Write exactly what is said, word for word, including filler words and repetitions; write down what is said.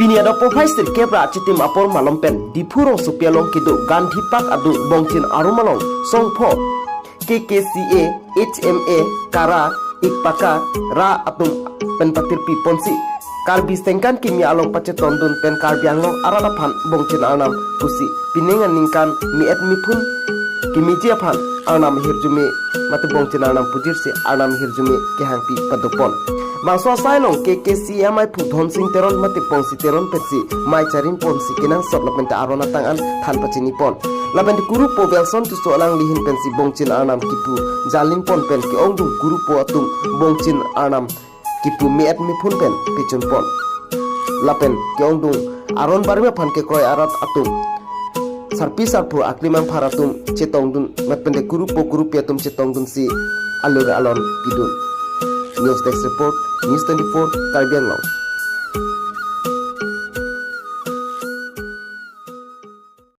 Niado pophai sirkep ra achitim apor malom pen Diphu rongsopi along kedo Gandhi Park adung Bongchin arum along songpho K K C A, H M A, Kara, Ikpaka, Ra atum pen patirpi ponsi Karbi sengkan kimi along pachetongdun pen Karbi Anglong arat aphan Bongchin Arnam pusi pining aningkan mi-et miphun kemeji aphan Arnam ahirjume mate Bongchin Arnam pujirsi Arnam ahirjume kehangpi padopon. Bangso asai along K K C A amei phu Dhonsing Teron mate Pongsi Teron pensi mei charin ponsi kenangsot lapen ta aron atang an than pachinipon. Lapen ta kurupo Welson Tisso alangli ahin pensi Bongchin Arnam kipu jalin pon pen ke-ongdung kurupo atum Bongchin Arnam kipu mi-et miphun pen pechun pon. Lapen ke-ongdung aron barim aphan kekroi arat atum, sarpi sarpo aklimang phar atum chetongdun, lapen ta kurupo kurupi atum chetongdunsi alur alon pidun. News Desk Report, News twenty-four, Karbi Anglong.